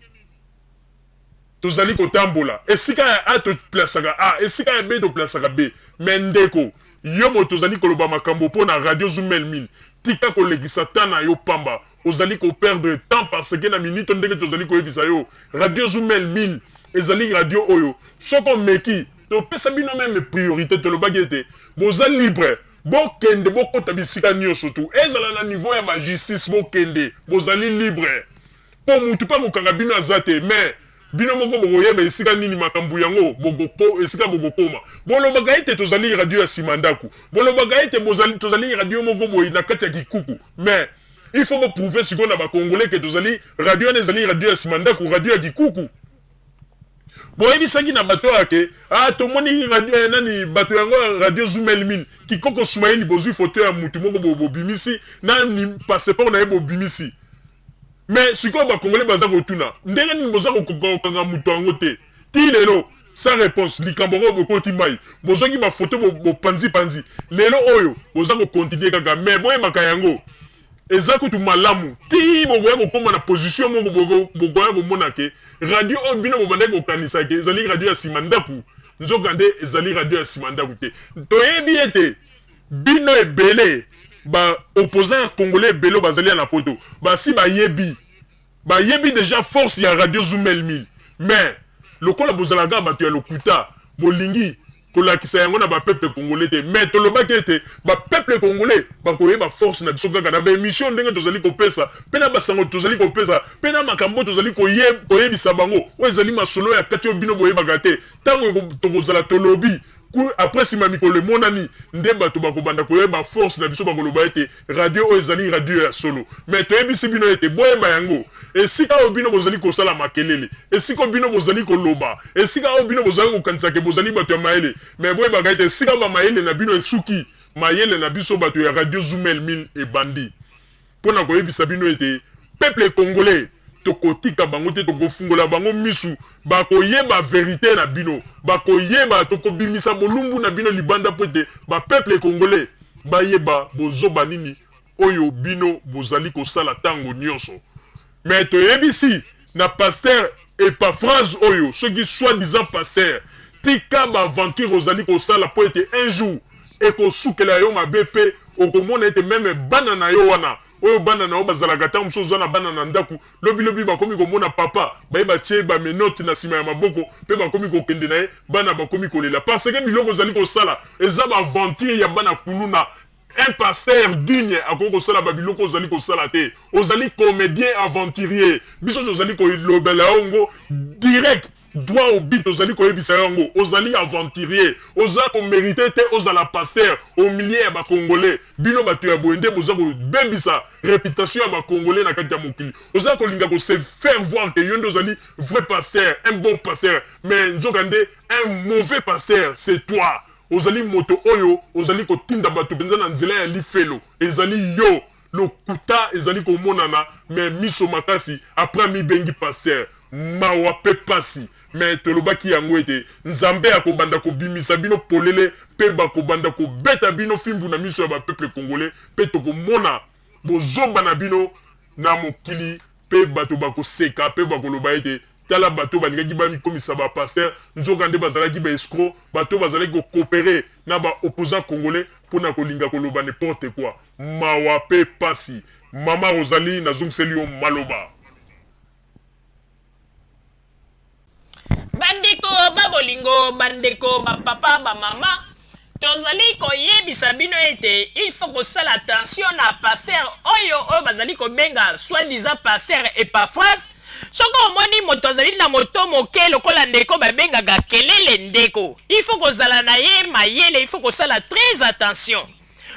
tozali kotambola esika ya A toplasaka A esika ya B toplasaka B mais ndeko yo moto ozali koloba makambo mpo na radio Zumel 1000 tika kolekisa temps na yo pamba Ozali ko perdre temps parce que na minute ndenge tozali koyebisa yo radio Zumel 1000 ezali radio oyo soki omeki topesa bino meme priorite tolobaki ete boza libre bokende bokota bisika nioso tu ezala na niveau ya ba justice bokende bozali libre po mutu pe akokanga bino aza te mais bino moko bokoyeba esika nini makambo yango bokoko esika bokokoma bolobaka ete tozali radio ya sima ndaku bolobaka ete bozali tozali radio moko boye na kati ya kikuku mais Il faut bo prouver sikoyo na ba congolais que tozali radio wana ezali radio ya sima ndaku, radio ya kikuku. Boyebisaki na bato awa ke ah tomoni radio eh, nani bato yango ya radio Zoom 1000 Kikoko Sumaili bozui photo ya mutu moko bo bobimisi na passeport na ye bobimisi. Mais sikoyo ba congolais baza kotuna ndenge nini boza kokoka kokanga mutu yango te ti lelo sans réponse likambo yango bokoti mai bozwaki ba photo bopanzi panzi lelo oyo boza ko continuer kaka mais boyebaka yango eza kutu malamu ti bokoya kokoma na position moko bokoya komona ke radio oyo bino bobandaki kokanisa ke ezali radio ya nsima ndako nzoka nde ezali radio ya nsima ndako te toyebi ete bino ebele ba opposant ya congolais ebele oyo bazali ya na poto basi bayebi Bayebi dejà force ya radio Zumel 1000 mais lokola bozalaka kaka batu ya lokuta bolingi kolakisa yango na ba peuple congolais te mais tolobaki ete ba peuple congolais bakoyeba force na biso kaka na ba emission ndenge tozali kopesa pe na basango tozali kopesa pe na makambo tozali koyebisa bango oyo ezali masolo ya kati oyo bino boyebaka te tango tokozala tolobi Après sima mikolo emonani nde bato bakobanda koyeba force na biso bakoloba ete radio oyo ezali radio ya solo. Mais toyebisi bino ete boyeba yango esika oyo bino bozali kosala makelele, esika oyo bino bozali koloba, esika oyo bino bozali kokanisa ke bozali bato ya mayele, mais boyebaka ete esika ba mayele na bino esuki, mayele na biso bato ya radio Zumel 1000 ebandi. Mpo na koyebisa bino ete peuple congolais tokotika bango te, tokofungola bango misu, bakoyeba verite na bino, bakoyeba, tokobimisa bolumbu na bino libanda mpo ete ba peuple congolais bayeba bozoba nini oyo bino bozali kosala tango nionso. Mais toyebisi na pasteur Epaphrase oyo soki soit disant pasteur tika ba aventure ozali kosala po ete un jour ekosukela yo mabe pe okomona ete meme bana na yo wana oyo bana na yo bazalaka tango mosusu oza na bana na ndaku lobi lobi bakomi komona papa baye batie ba menottes na sima ya maboko pe bakomi kokende na ye bana bakomi kolela parce que biloko ozali kosala eza ba aventure ya bana kuluna Un pasteur digne akoki kosala ba biloko ozali kosala te. Ozali comedien aventurier. Biso tozali kolobela yo ngo direct droit au but tozali koyebisa yo yango. Ozali aventurier. Oza ko meriter te ozala pasteur au milieu ya ba congolais. Bino bato ya boye nde boza kobebisa reputation ya ba congolais na kati ya mokili. Oza kolinga ko se faire voir que yo nde ozali vrai pasteur, un bon pasteur mais nzoka nde un mauvais pasteur c'est toi. Ozali moto oyo ozali kotinda bato mpenza na nzela ya lifelo. Ezali yo. Lokuta ezali komonana mais miso makasi après amibengi pasteur. Mawa pe pasi. Mais tolobaki yango ete Nzambe akobanda kobimisa bino polele pe bakobanda kobeta bino fimbu na miso ya ba peuple congolais pe tokomona bozoba na bino na mokili pe bato bakoseka pe bakoloba ete Tala bato oyo balingaki bamikomisa ba pasteurs, nzoka nde bazalaki ba escrocs, bato oyo bazalaki ko cooperer na ba opposants congolais pona kolinga koloba n'importe quoi. Mawa pe pasi. Mama Rosalie, nazongiseli yo maloba. Bandeko ba bolingo, bandeko ba papa, ba mama, tozali koyebisa bino ete il faut kosala attention na pasteur oyo oyo bazali kobenga soi-disant pasteur Epaphras. Soki omoni moto azali na moto moke lokola ndeko babengaka kelele ndeko, il faut kozala na ye mayele, il faut kosala très attention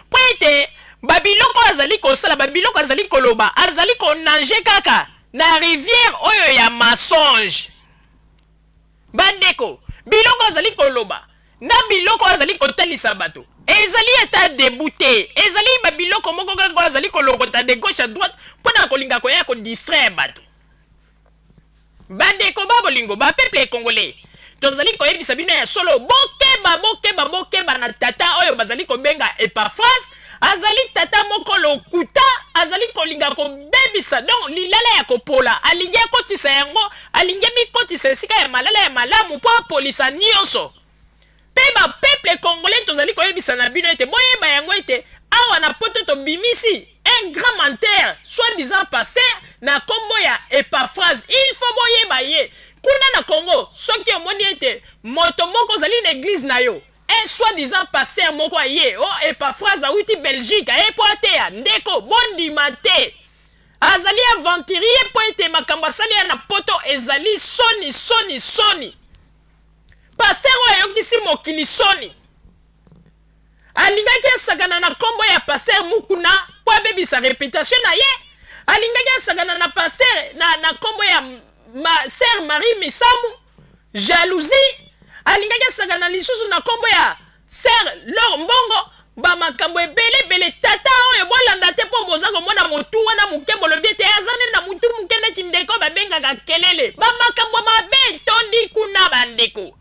mpo ete babiloko azali kosala, babiloko azali koloba, azali konange kaka na rivière oyo ya mensonge. Bandeko, biloko azali koloba na biloko azali kotalisa bato ezali ata debout te, ezali babiloko moko kaka azali kolokota de gauche à droite mpo na kolinga koya kodistraire bato. Bandeko ba bolingo, ba peuple congolais, tozali koyebisa bino ya solo, bokeba, bokeba, bokeba na tata oyo bazali kobenga Epafras. Azali tata moko lokuta, azali kolinga kobebisa donc lilala ya kopola, alingi akotisa yango, alingi amikotisa esika ya malala ya malamu mpo apolisa nyonso. Mpe ba peuple congolais, tozali koyebisa na bino ete boyeba yango ete awa na poto tobimisi un grand menteur, soi-disant pasteur na kombo ya Epafras. Il faut boyeba ye kuna na Congo. Soki omoni ete moto moko ozali na église na yo, un soi-disant pasteur moko aye o oh, Epafras awuti Belgique, aye mpo ateya, ndeko, bondima te, azali aventurier, mpo ete makambo asali ya na poto ezali soni, soni, soni. Pasteur oyo ayokisi mokili soni. Alingaki asakana na nkombo ya pasteur Mukuna mpo abebisa réputation na ye. Alingaki asakana na pasteur na nkombo ya ma sœur Marie Misamu, jalousie. Alingaki asakana lisusu na nkombo ya sœur Lor Mbongo. Bamakambo ebele ebele. Tata oyo bolanda te, mpo boza komona motu wana moke, bolobi ete aza nde na motu moke neti ndeko babengaka kelele. Bamakambo mabe etondi kuna. Bandeko,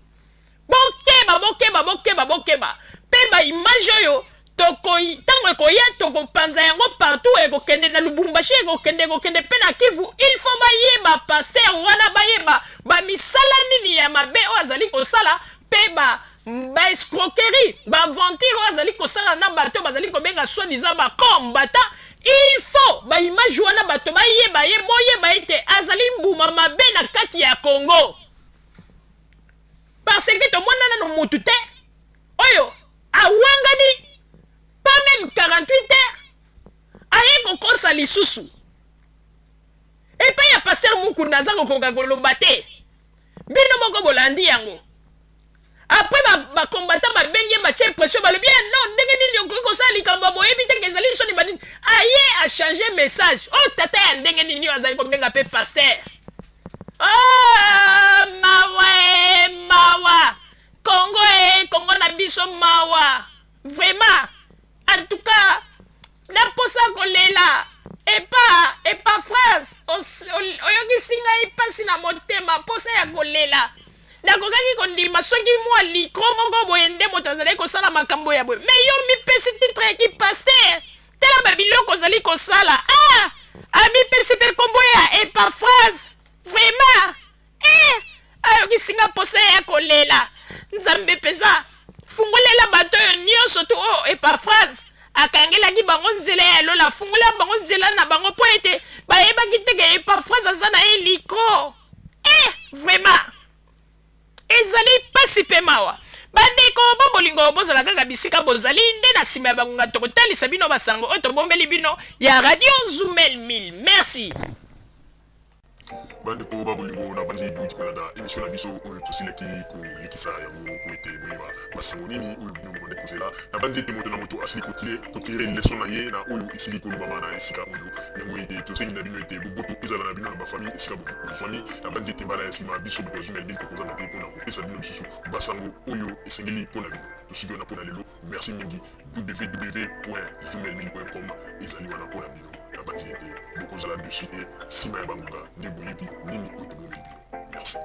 bokeba, bokeba, bokeba, bokeba. Mpe baimage oyo ntango ekoya, tokopanza yango partout, ekokende na Lubumbashi, ekokende, ekokende mpe na Kivu. Il faut bayeba pasteur wana, bayeba bamisala nini ya mabe oyo azali kosala, mpe ba baescroquerie, baaventure oyo azali kosala na bato bazali kobenga soi-disant bacombattants. Il faut baimage wana bato bayeba ye, boyeba ete azali mbuma mabe na kati ya Congo, parce que tomona nano mutu te oyo awangani pas même 48 heures, aye kokosa lisusu. Epai ya pasteur Mukunda aza kokoka koloba te, bino moko bolandi yango. Après bacombattants babengi ye, batie pression, balobi: "Non, ndenge nini okoki kosala likambo ya boyebi te, ezali soni banini?" Aye achange message. Oyo tata ya ndenge nini oyo azali kobenga mpe pasteur? Oh, mawa e mawa, Kongo e Kongo na biso, mawa vraiment. En tout cas, naposa kolela. Epa Epafras, oyokisi ngai mpasi na motema, mposa ya kolela. Nakokaki kondima soki mwa likro moko boye nde moto azalaki kosala makambo ya boye, mais yo mipesi titre ya kipasteur, tala babiloko ozali kosala. Ah, amipesi mpe nkombo ya Epafras. Vraiment, eh, ayokisi nga mposa ya kolela. Nzambe mpenza, fungolela bato oyo nyonso tu oyo Epafras akangelaki bango nzela ya lola, fungolela bango nzela na bango, mpo ete bayebaki te ke Epafras aza na ye likro. Eh, vraiment, ezali mpasi mpe mawa. Bandeko bobolingo, bozala kaka bisika bozali, nde na nsima ya bangonga tokotalisa bino basango oyo tobombeli bino ya Radio Zumel 1000. Merci. Bandeko ba bolingo, na bandi bouti kolanda émission na biso oyo tosilaki kolekisa yango po ete boyeba basango nini oyo bino bobandi kozela. Na bandi ete moto na moto asili kotire leçon na ye na oyo esili kolobama na esika oyo. Yango ete tosengi na bino ete boboto ezala na bino na bafamille esika bozwami. Na bandi ete mbala ya nsima, biso bato ya Zumel 1000 tokozanga te mpona kopesa bino lisusu basango oyo esengeli mpo na bino. Tosuki wana mpo na lelo. Merci mingi. www.zumel1000.com ezali wana mpo na bino. Nabanzi ete bokozala dessus te. Nsima ya bangonga nde boyebi nini oyo tobomeli bino. Merci.